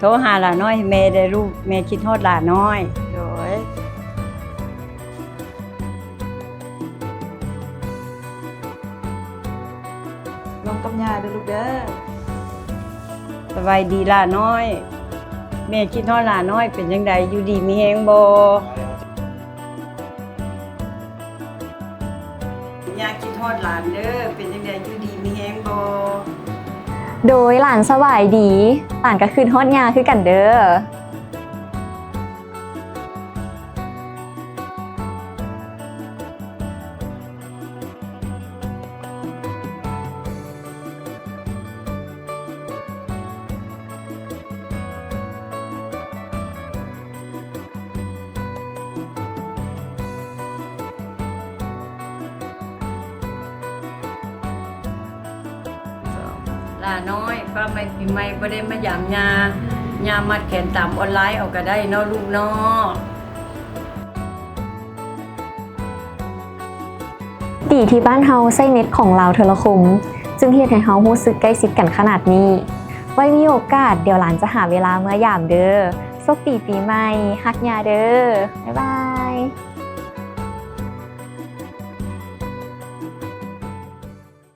ໂທຫາຫຼານ້ອຍໃຫ້ແມ່ເດີ້ລູກ, ແມ່ຄິດຮອດຫຼານ້ອຍ. ໂດຍ. ລົມກັບຍ່າເດີ້ລູກເດີ້. ສະບາຍດີຫຼານ້ອຍ. ແມ່ຄິດຮອດຫຼານ້ອຍ. ເປັນຈັ່ງໃດ ຢູ່ດີມີແຮງບໍ່? ຍ່າຄິດຮອດຫຼານເດີ້. ເປັນຈັ່ງໃດ ຢູ່ດີມີແຮງບໍ່? ໂດຍ ຫຼານສະບາຍດີ. ຫຼານກໍຄິດຮອດຍ່າຄືກັນເດີ້. ຫຼານ້ອຍ ຟ້າໃໝ່ປີໃໝ່ບໍ່ໄດ້ມາຢາມຍ່າ, ຍ່າມັດແຂນຕາມອອນລາຍເອົາກໍໄດ້ເນາະລູກເນາະ. ດີທີ່ບ້ານເຮົາໃຊ້ເນັດຂອງລາວໂທລະຄົມ ຈຶ່ງເຮັດໃຫ້ເຮົາຮູ້ສຶກໃກ້ຊິດກັນຂະໜາດນີ້. ໄວ້ມີໂອກາດ ດຽວຫຼານຈະຫາເວລາເມືອຢາມເດີ້. ໂຊກດີປີໃໝ່, ຮັກຍ່າເດີ້. ບາຍບາຍ.